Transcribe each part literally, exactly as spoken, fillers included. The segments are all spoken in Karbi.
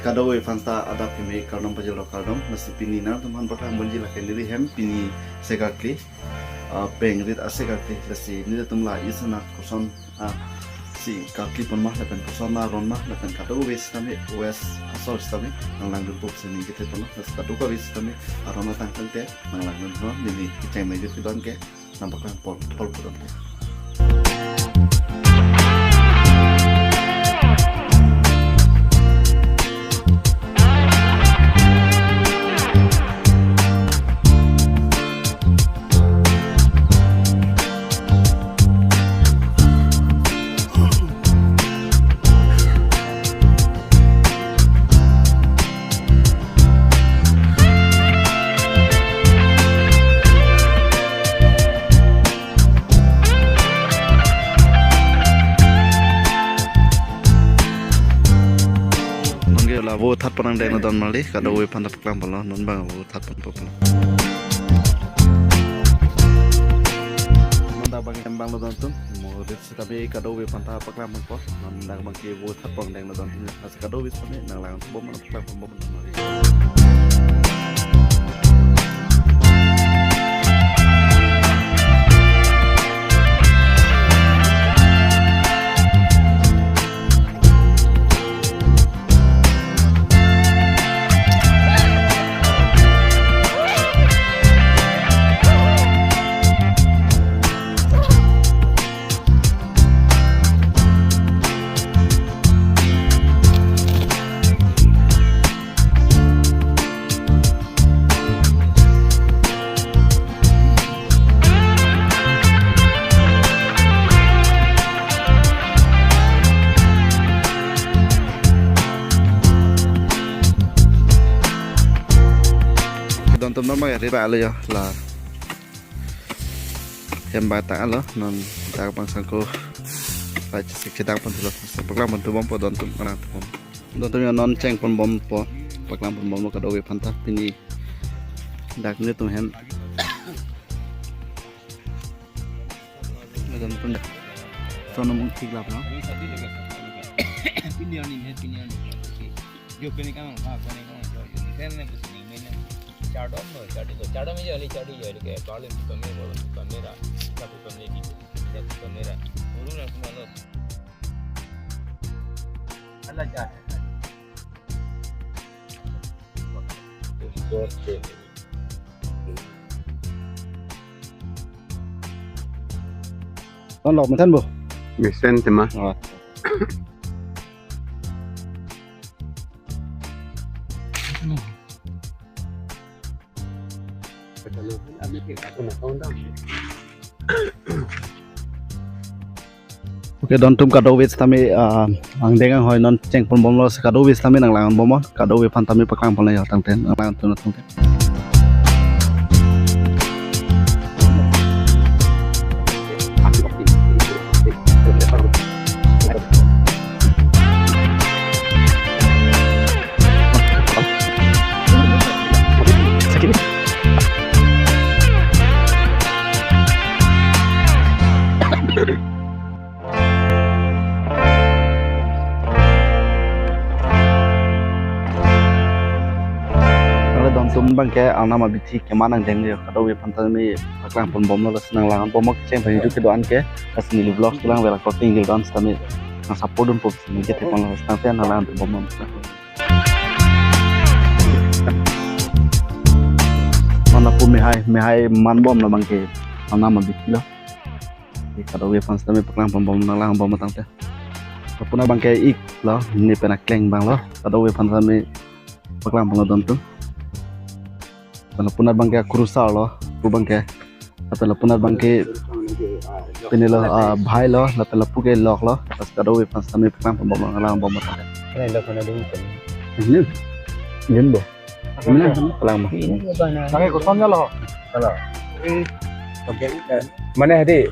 Kadokave aphanta adap keme kardom pajirlo kardom, lasi pini nangtum aphan paklang ponji lake neli hem pini sekakli, ah, pengrit asekakli, lasi nelitum la isana koson, ah, si kakli pon ma lapen koson aron ma lapen kadokave sitame west asor sitame nanglangdun pusi ningje thekthe ponlo, lasi kadokave sitame aron atang tangte nanglangdun ho, neli kecheng mejut kedo-an ke nangpaklang pon, pon pon. Nonke la vo thatpon angdeng lo don mali, kadokave aphanta paklang ponlo, non bang vo thatpon ponpo. Manda bang em bang lo don tum, mo rit sitame kadokave aphanta paklang ponpo, non dak bang ke vo thatpon angdeng lo don tum. Kadokave sitame nanglang bom, nanglang bom. Don tum normal ya, riba alo ya, la. Hem ba ta alo, non ta pang sangko. Pai chisik chedang pon thulo, paklang pon thubompo don tum, nang thubom. Don tum ya non cheng pon bompo, paklang pon bomlo kadokave aphanta pini. Dak nelitum hem. Don tum dak. Sono mung thik lap no. Pini ani he, pini ani. Jo pini kang, ha, pini kang, jo, jo. Ni sen ne kusi ni ne. Chardom no, chardi ko. Chardom jo, ali chardi jo, ali ke. Palu tu pame, palu tu pame ra. Chapu pame di. Chapu pame ra. Uru na kumalo. Ala ja. Ton lok mesen bo. Mesen tema. Oh. Oke, don tum kadokave sitame, ah, angdeng anghoi non cheng pon bomlo, kadokave sitame nanglang bomnon, kadokave aphan tame paklang pon la yo tangte, nanglang tum tangte. Nangli don tum abangke arnam abithi keman angdeng lo, kadokave aphan tame paklang pon bomlo, lasi nanglang bomnon kecheng phan ju kedo-an ke, lasi neli vlog kelang vera korte ingil don sitame nang support dunpo pusi ningje thek ponlo, lasi tangte nanglang bomnon. Mana pu mehai, mehai man bomlo abangke, arnam abithi lo. Kadokave aphan sitame paklang pon bom, nanglang bom tangte. Lapu abangke ik lo, ne pen akleng abang lo. Kadokave aphan sitame paklang pon lo don tum. Lapu abangke akrusar lo, pu abangke. Lapen lapu abangke pine lo, ah, bhai lo, lapen lapu ke lok lo. Pas kadokave aphan sitame paklang pon bom, nanglang bom tangte. Ini lo kena dulu kan. Ini. Ini bo. Mana? Palang ma. Ini bana. Pakai kosong lo. Kalau. Oke. Mana hadi?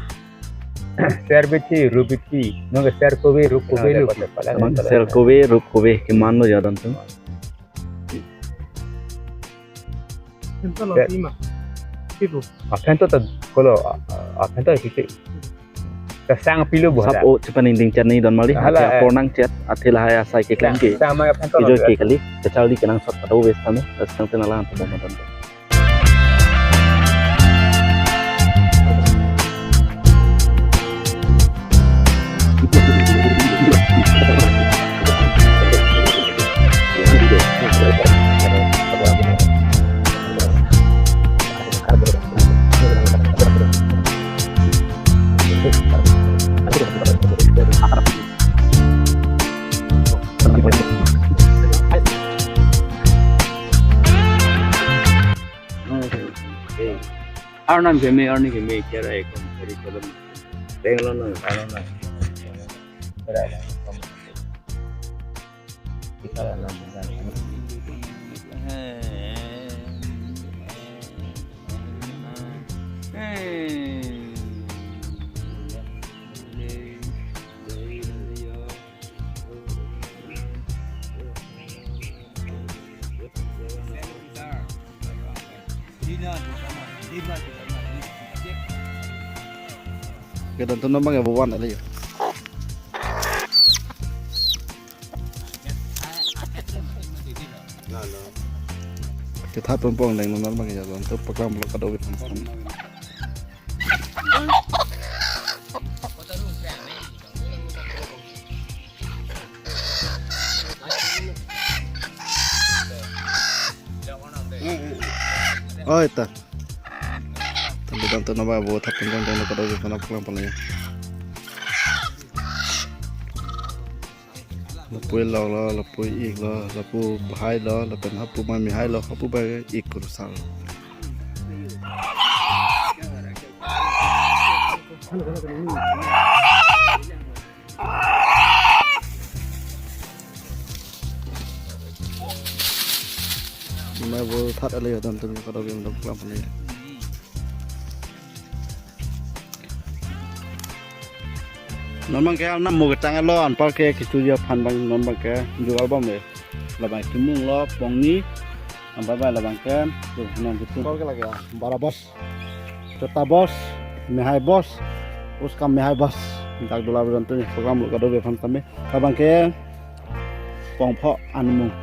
Ser bithi, ru bithi. Nong ser kove, ru kove lo. Abang ser kove, ru kove keman lo ya don tum. Pinta lo. Ya. Lima. Itu. Apen to ta kolo, a, a, apen to sisi. Kesang pilu bohara. Sap o chepaningding chat ni don mali. Hala, athe eh. Apor nangchat, athe lahai asai keklem ke. Kesang ma aphan tolong kejoi ya. Ke kali, kecharli kenangsot kadokave tame, kesang tenala antum bonta. Arnam keme, arni keme, kera ekon, keri kolom. Bangalore na, Bangalore na. Kera ekon. Kedam tu nombang ya buwan ada ya. Kita pun pong deng nombang ya, tu paklam lo kadokave. Oi ta. Tadi dan tu naba bo thap tentang tentang kadokave kana pulang pulang ya. Lapu-ik lo, lapu-ik lo, lapu bahai lo, lapen hapu ma mehai lo, hapu ba ik kurusal. Mai bo that ale dan tu kadokave dam klam ale. Non abang ke Arnam mo ketang alon, anpar ke kechoji aphan abang non abang ke jugal bom le. Labang ke mung lo, pongni, anpar ba labang ke, tu non ke tu. Kol ke lagi ya, bara bos, chota bos, mehai bos, uska mehai bos. Dak dola beran tu program lo kadokave aphan tame. Labang ke, pongpho anmu.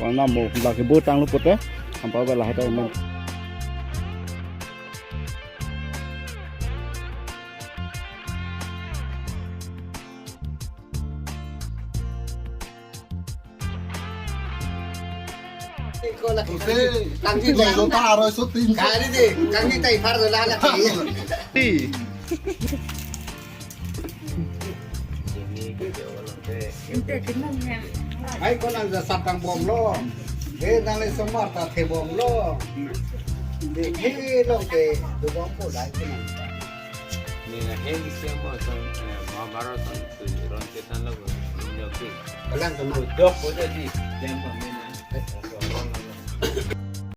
Pongna mo, lagi bo tanglo pute, anpar ba lahai ta mo. Kangji tang. Kangji tang, kangji tang, par dola la. Hai, konang ja satang bomlo. He, nang le somar ta the bomlo. He, he lo ke do bompo dai konang. Ni na he ni siamo son, eh, Mahabharat son tu ron ketan lo ko. Ni lo ke. Kalang tu mo. Dok ko jadi, jam ko ni na.